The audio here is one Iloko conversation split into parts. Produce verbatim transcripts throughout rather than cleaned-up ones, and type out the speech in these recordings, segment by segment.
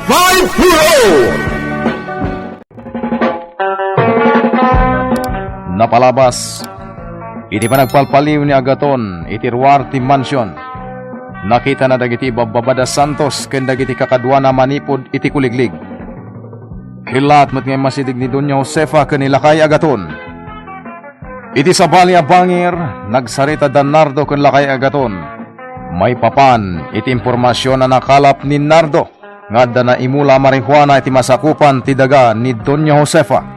Five four oh. Napalabas, iti panagpalpaliw ni Agaton iti ruar ti mansion, nakitana dagiti ibabbabad a Santos ken dagiti kakaduana manipud iti kuliglig. Kilat met nga immasideg ni Doña Josefa ken ni lakay Agaton. Iti sabali a bangir, nagsarita da Nardo ken lakay Agaton maipapan iti impormasion a nakalap ni Nardo nga adda naimula a marihuana iti masakupan ti daga ni Doña Josefa.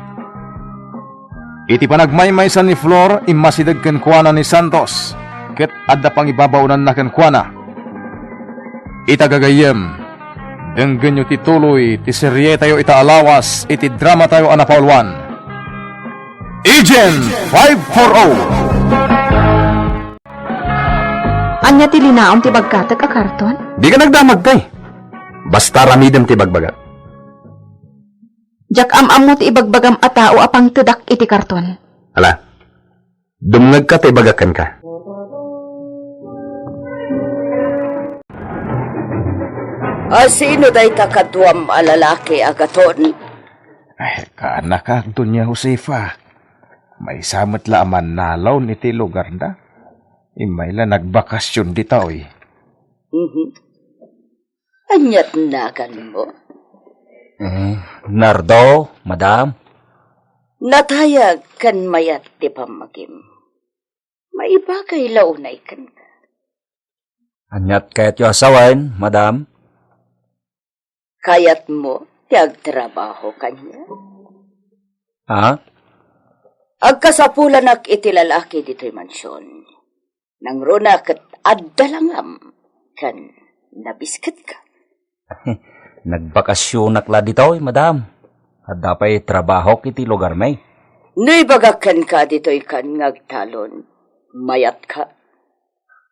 Iti panagmaymaysa ni Flor, immasideg kenkuana ni Santos, ket adda pangibabaonanna kenkuana. Ita gagayyem, denggenyo ti tuloy ti serietayo ita a lawas iti dramatayo a napauluan, Agent five four oh. Ania ti linaom ti bagkatek a karton? Dika nagdamag, tay. Basta aramidem ti bagbagak. Diak am-ammo ti ibagbagam a tao a pangtedak iti karton. Ala, dumngegka ta ibagak kenka. A sino dayta kaduam a lalaki, Agaton? Ay, kaanakak, Doña Josefa. Maysa met la a mannalaw iti lugarda. Immay la nagbakasyon ditoy. Mhm. Ania ti naganmo? Eh, Nardo, madam. Natayag ken mayat ti pammagim. Maibagay la unay kenka. Ania ti kayatyo a sawen, madam? Kayatmo ti agtrabaho kaniak? Ha? Agkasapulanak iti lalaki ditoy mansion. Nangruna ket adda langam ken nabisketka. Nagbakasyonak la ditoy, madam. Adda pay trabahok iti lugarmi. No ibagak kenka ditoy kan nga agtalon, mayatka?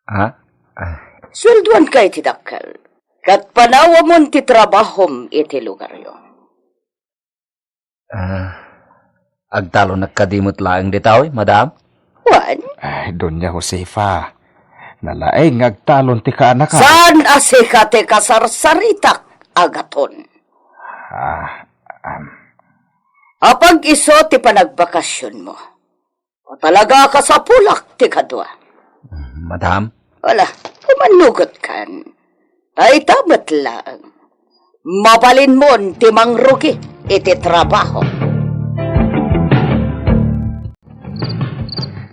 Ha? Ah. Sueldoanka iti dakkel, ket panawamon ti trabahom iti lugaryo. Ah, agtalonnak kadi met laeng ditoy, madam? Wen? Ay, Doña Josefa, nalaing nga agtalon ti kaanakak. Saan a sika ti kasarsaritak, Agaton? Ah, um. Apag isu ti panagbakasionmo. O talaga a kasapulak ti kadua? Madam? Wala, umannugot kan. Dayta met laeng. Mabalinmon ti mangrugi iti trabaho.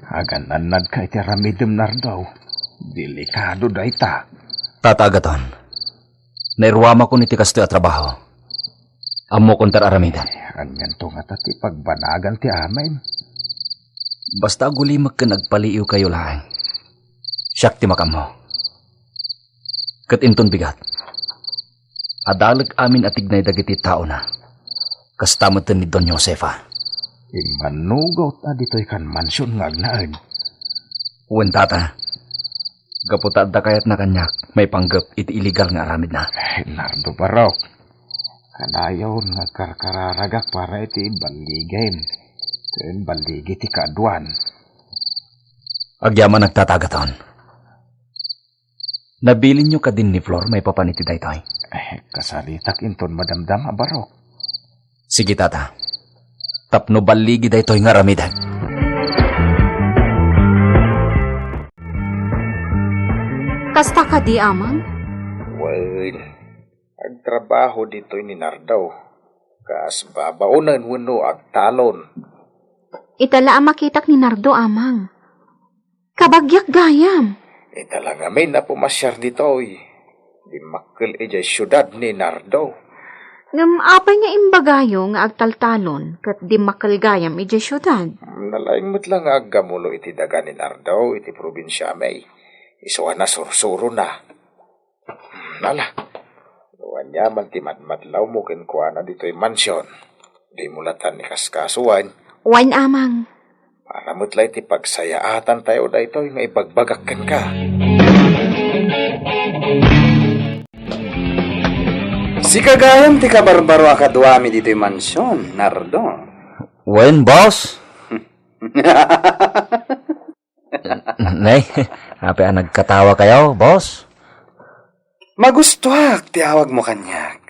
Agan-annadka iti aramidem, Nardo. Delikado dayta. Tata Agaton, nairuamakon iti kastoy a trabaho. Ammokon ti ar-aramidem. Anianto ngata ti pagbanagan ti amin? Basta agulimek ken agpaliiwkayo laeng. Siak ti makaammo. Ket inton bigat, adalek amin a tignay dagiti taona. Kasta met ni Doña Josefa. Immannugot a ditoy kan mansion nga agnaed. Wen, tata. Gapu ta adda kayatna kaniak maipanggep iti illegal nga aramidna. Eh, Nardo Barok, kanayon nga agkarkararagak para iti balligim ken balligi ti kaaduan. Agyamanak, tata Agaton. Nabilinyo kadin ni Flor maipapan iti daytoy? Eh, kasaritak inton madamdama, Barok. Sige, tata. Tapno balligi daytoy nga aramidek. Kasta kadi, Amang? Wen, agtrabaho ditoy ni Nardo. Kas babaonen wenno agtalon. Ita la a makitak ni Nardo, Amang. Kabagiak gayam. Ita la ngamin a pumasiar ditoy. Dimmakkel idiay siudad ni Nardo. Ngem apay nga imbagayo nga agtaltalon ket dimmakkel gayam idiay siudad? Nalaing met la nga aggamulo iti daga ni Nardo iti probinsiami. Isu a nasursurona. Ala, no aniaman ti madmadlawmo kenkuana ditoy mansion, dimo latan ikaskasoen. Wen, Amang. Para met la iti pagsayaatantayo daytoy nga ibagbagak kenka. Sika gayam ti kabarbaro a kaduami ditoy mansion, Nardo. Wen, boss. Ne, apay a nagkatawakayo, boss? Magustuak ti awagmo kaniak.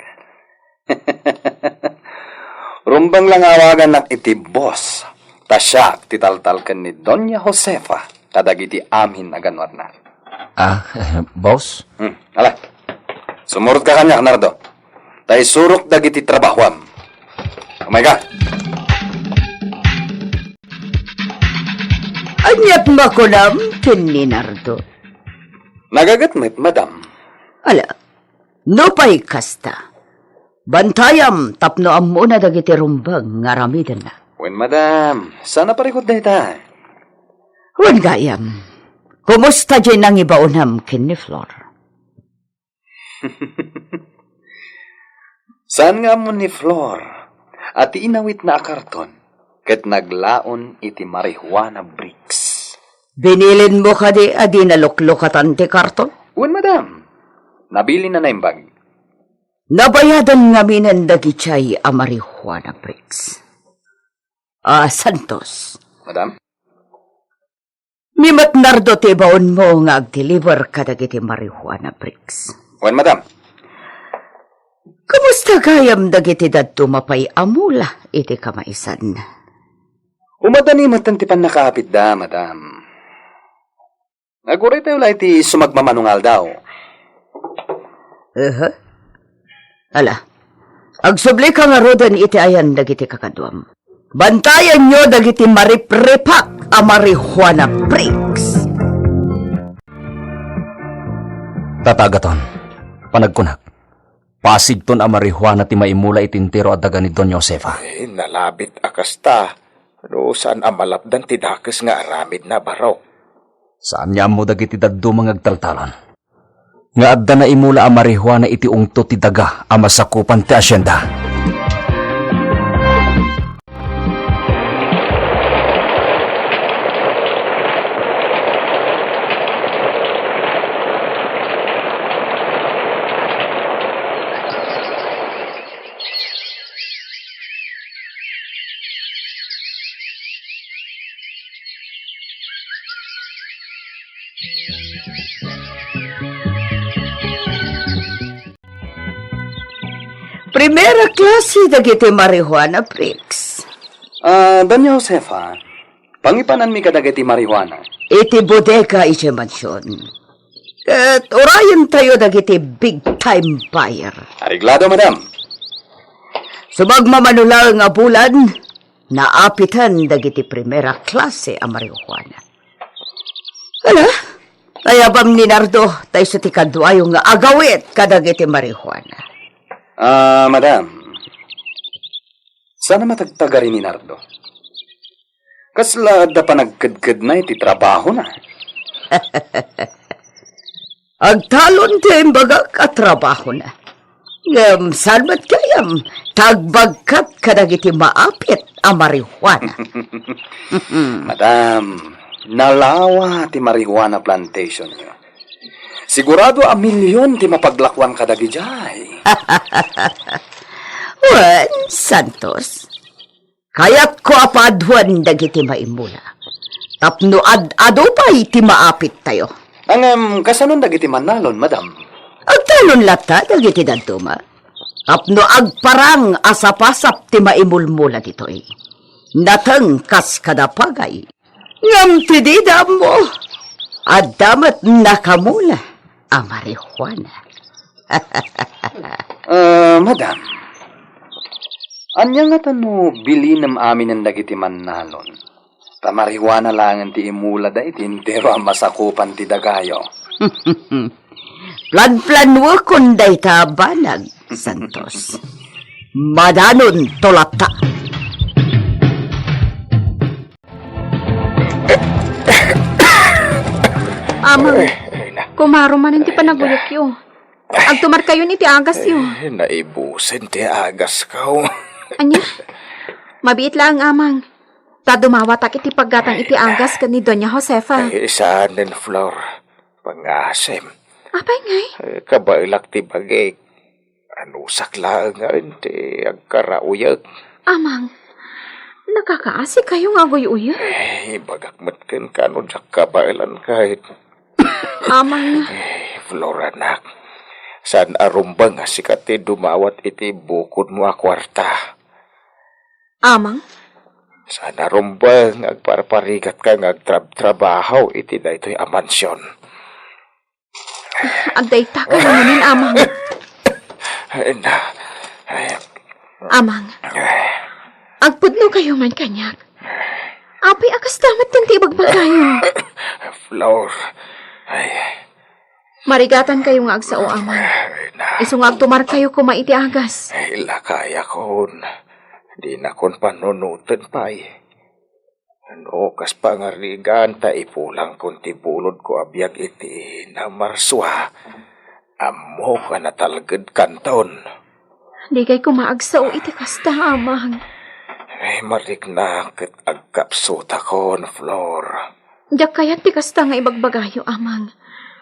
Rumbeng la nga awagannak iti boss, ta siak ti taltalken ni Doña Josefa kadagiti amin a ganwarna. Ah, boss? Hmm, ala. Sumurotka kaniak, Nardo. Ta isurok dagiti trabahoam. Umayka. Aniat makunam ken ni Nardo? Nagaget met, madam. Ala, nupay kasta, bantayam tapno ammona dagiti rumbeng nga aramidenna. Wen, madam, saan a parikut dayta. Wen gayam, kumusta diay nangibaonam ken ni Flor? Saan nga ammo ni Flor a ti inawitna a karton ket naglaon iti marijuana bricks? Binilinmo kadi a di naluklukatan ti karton? Wen, madam. Nabilinna naimbag. Nabayadan ngaminen dagidiay a marijuana bricks. Ah, Santos. Madam? Ni met Nardo ti ibaonmo nga agdeliver kadagiti marijuana bricks. Wen, madam. Kumusta gayam dagiti dadduma pay a mula iti kamaisan? Umadani metten ti pannakaapitda, madam. Aguraytayo la iti sumagmamano nga aldaw. Aha. Ala, agsublika ngaruden iti ayan dagiti kakaduam. Bantayanyo dagiti maripripak a marijuana bricks. Tatagaton, panagkunak, pasigton a marijuana ti maimula iti entero a daga ni Doña Josefa. Eh, nalabit a kasta. No saan a malapdan ti dakes nga aramidna, barok. Saan nga ammo dagiti dadduma nga agtaltalon nga adda naimula a marijuana iti ungto ti daga a masakupan ti asienda. Primera klase dagiti marijuana bricks. Ah, Doña Josefa, pangipananmi kadagiti marijuana. Iti bodega iti mansion. Ket urayentayo dagiti big time buyer. Areglado, madam. Sumagmamano laeng a bulan, naapiten dagiti primera klase a marijuana. Ala, ayabam ni Nardo, ta isu ti kaduayo nga agawid kadagiti marijuana. Ah, madam. Saan a matagtagari ni Nardo? Kasla adda panagkedkedna iti trabahona? Agtalon ti imbagak a trabahona. Ngem saan met gayam, ta agbagkat kadagiti maapit a marijuana. Madam, nalawa ti marijuana plantationyo. Sigurado a milyon ti mapaglakuan kadagidiay. Wen, Santos, kayatko a paaduen dagiti maimula tapno ad-adu pay ti maapittayo. Ngem, kasanon dagiti mannalon, madam? Agtalon latta dagiti dadduma tapno agparang a sapasap ti maimulmula ditoy. Nateng kas kada pagay. Ngem ti dida ammo, adda met nakamula a marijuana. Ah, madam, ania ngata no bilinem aminen dagiti mannalon? Ta marijuana laengen ti imulada iti entero a masakupan ti dagayo. Planplanuekon dayta a banag, Santos. Madanonto latta. Amang, kumaro manen ti panaguyokyo. Agtumarkayon iti agasyo. Eh, naibusen ti agasko. Ania? Mabiit laeng, Amang. Ta dumawatak iti paggatang iti agas ken ni Doña Josefa. Ay, saanen, Flor. Pangasem. Apay ngay? Eh, kabaelak ti bagik. Anusak laengen ti agkarauyek. Amang, nakakaasikayo nga aguy-uyek. Eh, ibagak met kenka no diak kabaelan ket. Amang. Eh, Flor, anak, saan a rumbeng a sika ti dumawat iti bukodmo a kuarta. Amang? Saan a rumbeng nga agparparigatka nga agtrabtrabaho iti daytoy a mansion. Agdayta ka ngamin, Amang. Ay, na. Ay. Amang, agpudno kayo man kaniak. Apay a kasta met ti ibagbagayo? Flor. Ay. Marigatan kayo nga agsao, Amang. Ay, na. Isu nga agtumar kayo koma iti agas. Ay, lakayakon. Dinakon panunoten pay. No, kas pangarigan ta ipulangkon ti bulodko a biag iti namarsua, ammok a natalgedkanton. Dikay koma agsao iti kasta, Amang. Ay, marikna ket agkapsutakon, Flor. Diak kayat ti kasta nga ibagbagayo, Amang.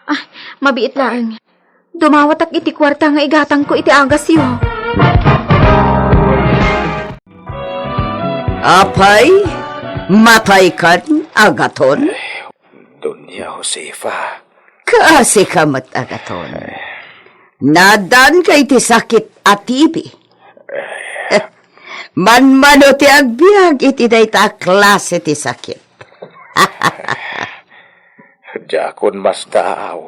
Ah, mabiit laeng. Dumawatak iti kuarta nga igatangko iti agasyo. Apay, mataykan, Agaton? Doña Josefa. Kaasika met, Agaton. Naaddaanka iti sakit a T B. Manmano ti agbiag iti dayta a klase ti sakit. Diakon masdaaw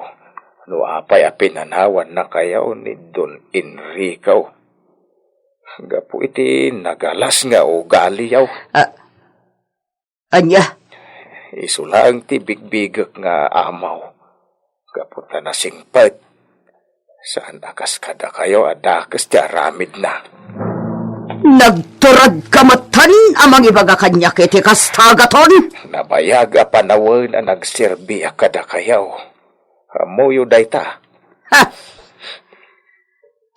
no apay a pinanawannakayo ni Don Enrico gapu iti nagalas nga ugaliyo. Ah, ania? Isu laeng ti bigbigek nga amaw gapu ta nasingpet. Saan a kas kadakayo a dakes ti aramidna. Nagturedka metten a mangibaga kaniak iti kasta, Agaton? Nabayag a panawen a nagserbiak kadakayo. Ammoyo dayta. Ha!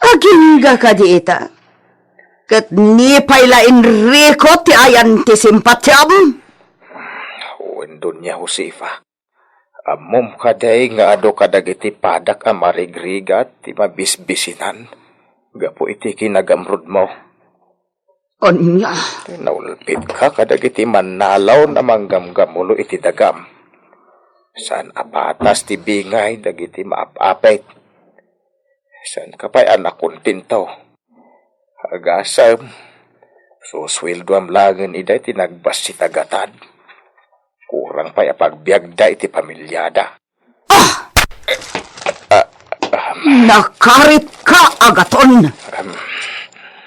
Agingga kadi ita? Ket ni pay la Enrico ti ayan ti simpatiam? Wen, Doña Josefa. Ammom kadi nga adu kadagiti padak a marigrigat ti mabisbisinan gapu iti kinagamrudmo? Ania? Naulpitka kadagiti mannalaw a manggamgamulo iti dagam. Saan a patas ti bingay dagiti maap-apit. Saanka pay a nakontento. Agasem, susueldoam laengen ida iti nagbassit a gatad. Kurang pay a pagbiagda iti pamiliada. Ah! Nakaritka, Agaton!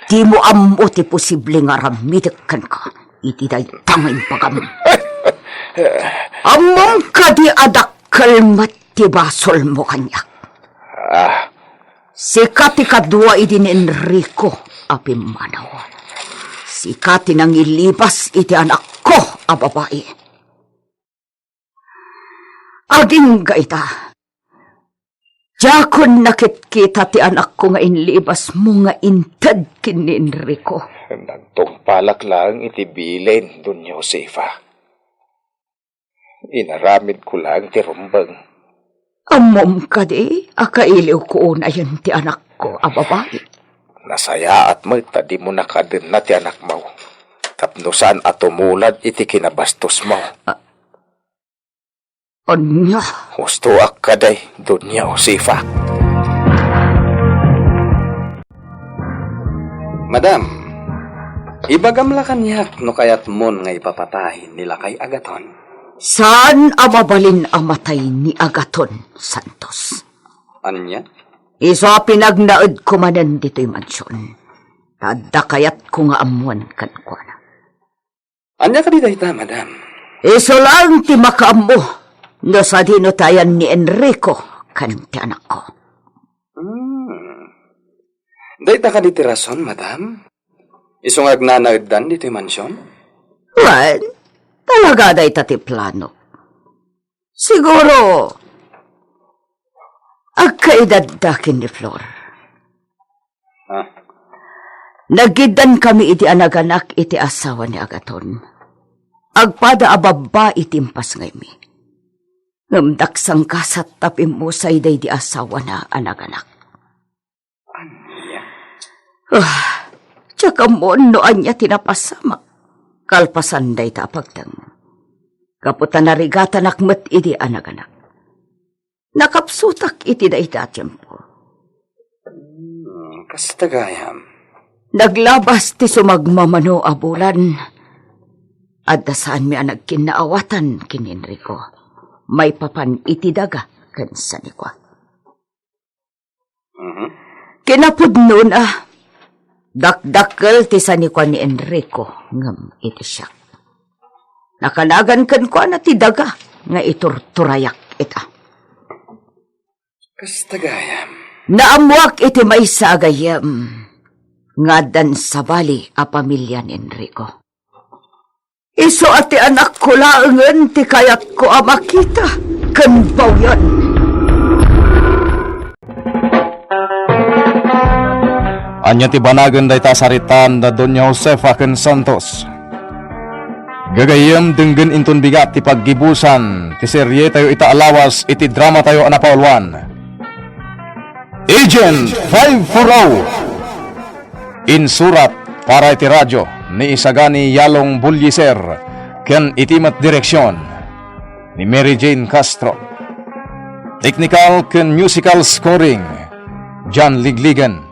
Dimo ammo ti posible nga aramidek kenka iti dayta nga imbagam. Ammom kadi a dakkel met ti basolmo kaniak? Ah, Sika ti kadua idi ni Enrico a pimmanaw. Sika ti nangilibas iti anakko a babai. Agingga ita, diakon nakitkita ti anakko nga inlibasmo nga inted ken ni Enrico. Nagtungpalak laeng iti bilin, Doña Josefa. Inaramidko laeng ti rumbeng. Ammom kadi a kailiwko unayen ti anakko a babai? Nasayaat met ta dimo nakadenna ti anakmo. Tapno saan a tumulad iti kinabastosmo. A-, ania? Hustoak kadi, Doña Josefa. Madam, ibagam la kaniak no kayatmon nga ipapatay ni lakay Agaton. Saan a mabalin a matay ni Agaton, Santos. Ania? Isu a pinagnaedko manen ditoy mansion. Ta adda kayatko nga ammoan kenkuana. Ania kadi dayta, madam? Isu laeng ti makaammo no sadino ti ayan ni Enrico ken ti anakko. Hmm. Dayta kadi ti rason, madam? Isu nga agnanaeddan ditoy mansion? Wen, talaga dayta ti plano. Siguro, agkaedadda ken ni Flor. Ah. Nagiddankami idi a naganak iti asawa ni Agaton. Agpada a babbai ti impasngaymi. Ngem daksangkasat ta pimmusay daydi asawana a naganak. Ania? Ah, diak ammon no ania ti napasamak kalpasan dayta a pagteng. Gapu ta narigatanak met idi a naganak. Nakapsutak iti dayta a tiempo. Hmm, kasta gayam. Naglabas ti sumagmamano a bulan. Adda saanmi a nagkinnaawatan ken ni Enrico maipapan iti daga ken sanikua. Mhm. Kinapudnona, dakdakkel ti sanikua ni Enrico ngem iti siak. Nakanagan kenkuana ti daga nga iturturayak ita. Kasta gayam. Naammoak iti maysa a gayyem nga addan sabali a pamilya ni Enrico. Isu a ti anakko laengen ti kayatko a makita ken bawian. Ania ti banagen dayta a saritaan da Doña Josefa ken Santos? Gagayyem, denggen inton bigat ti paggibusan ti serietayo ita a lawas iti dramatayo a napauluan, Agent five four oh. Insurat para iti radio ni Isagani Yalong Bulliser ken iti met direksion ni Mary Jane Castro. Technical ken musical scoring, John Ligligan.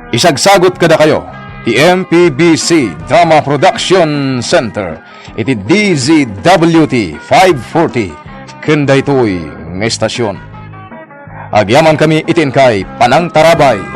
Isagsagut kadakayo ti M P B C Drama Production Center iti D Z W T five forty ken daytoy nga estasion. Agyamankami iti inkay panangtarabay.